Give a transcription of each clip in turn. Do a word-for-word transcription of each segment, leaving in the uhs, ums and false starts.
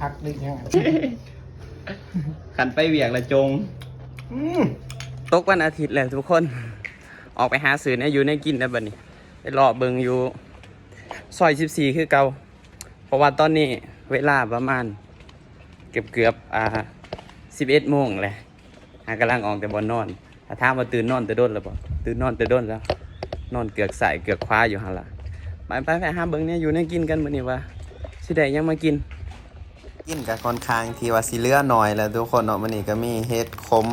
พักเล็กยัง คันไปเวียกละจง อืม ตกวันอาทิตย์แล้วทุกคน ออกไปหาซื้อแนวอยู่แนวกินแล้วบัดนี้ ไปเลาะเบิ่งอยู่ซอยสิบสี่คือเก่า เพราะว่าตอนนี้เวลาประมาณ เกือบเกือบอ่าสิบเอ็ดโมงแหละ หากำลังออกแต่บ่อนนอน ถ้าถามว่าตื่นนอนแต่ดนแล้วบ่ ตื่นนอนแต่ดนแล้ว นอนเกือกซ้ายเกือกขวาอยู่หั่นล่ะ ไปไปไปหาเบิ่งแนวอยู่แนวกินกันมื้อนี้ว่าสิได้หยังมากิน กินก็ค่อนข้างที่ว่าสิเหลือน้อยแล้วทุกคนเนาะ มื้อนี้ก็มีเห็ดขม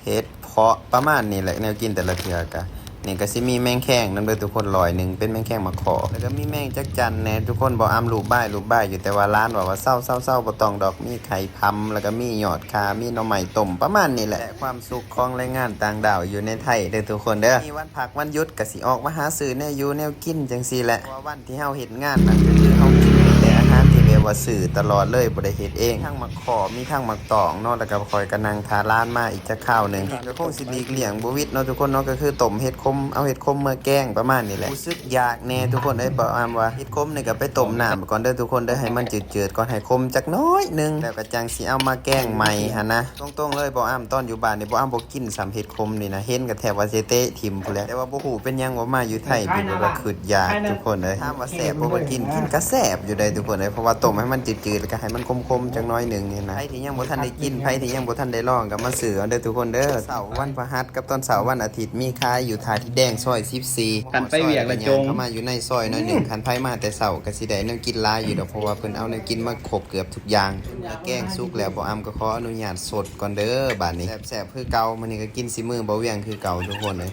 เห็ดเผาะ ประมาณนี้แหละ แนวกินแต่ละเทื่อก็ นี่ก็สิมีแมงแคงนำเด้อทุกคน ร้อยหนึ่ง เป็นแมงแคงมาขอ แล้วก็มีแมงจักจั่นแหน่ทุกคน บ่อำลูกบ้ายลูกบ้ายอยู่ แต่ว่าหลานว่าว่าเซาเซาเซาบ่ต้องดอก มีไข่พำ แล้วก็มียอดข่า มีหน่อไม้ต้ม ประมาณนี้แหละ และความสุขของแรงงานต่างด้าวอยู่ในไทยเด้อทุกคนเด้อ มีวันพักวันหยุดก็สิออกมาหาซื้อแนวอยู่แนวกินจังซี่แหละ เพราะว่าวันที่เฮาเฮ็ดงานนั่นก็คือเฮากินแต่อาหารที่แบบว่าซื้อตลอดเลย บ่ได้เฮ็ดเอง ทั้งหมากข้อ มีทั้งหมากตองเนาะ แล้วก็ข้อยก็นั่งท่าหลานมาอีกจักคราวหนึ่ง ก็คงสิหลีกเลี่ยงบ่หวิดเนาะทุกคนเนาะ ก็คือต้มเห็ดขม เอาเห็ดขมมาแกงประมาณนี้แหละ รู้สึกอยากแหน่ทุกคนเอ้ย บ่อำว่าเห็ดขมนี่ก็ไปต้มน้ำก่อนเด้อทุกคนเด้อ ให้มันจืดๆก่อน ให้ขมจักน้อยหนึ่ง แล้วก็จังสิเอามาแกงใหม่หั่นนะ ตรงๆเลย บ่อำตอนอยู่บ้านนี่ บ่อำบ่กินซ้ำเห็ดขมนี่นะ เห็นก็แทบว่าสิเตะถิ่มพู้นแหละ แต่ว่าบ่ฮู้เป็นหยังว่ามาอยู่ไทย เป็นแบบว่าคิดอยากทุกคนเอ้ย ถามว่าแซ่บบ่ บ่กิน กินก็แซ่บอยู่ได้ทุกคนเอ้ย เพราะว่าต้มให้มันจืดๆ แล้วก็ให้มันขมๆจักหน่อยหนึ่งนี่นะ ใครที่ยังบ่ทันได้กิน ใครที่ยังบ่ทันได้ลองก็มาซื้อเอาเด้อทุกคนเด้อ เช้าวันพฤหัสกับตอนเช้าวันอาทิตย์มีขายอยู่ท่าดินแดงซอยสิบสี่ คันไปเวียกละจง เข้ามาอยู่ในซอยหน่อยหนึ่ง คันไผมาแต่เช้าก็สิได้แนวกินหลายอยู่ดอก เพราะว่าเพิ่นเอาแนวกินมาครบเกือบทุกอย่าง เมื่อแกงสุกแล้ว บ่อำก็ขออนุญาตสดก่อนเด้อ บาดนี้ แซ่บๆคือเก่า มื้อนี้ก็กินสิมื้อบ่เวียงคือเก่าทุกคนเอ้ย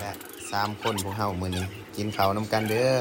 สามคนพวกเฮามื้อนี้ กินข้าวนำกันเด้อ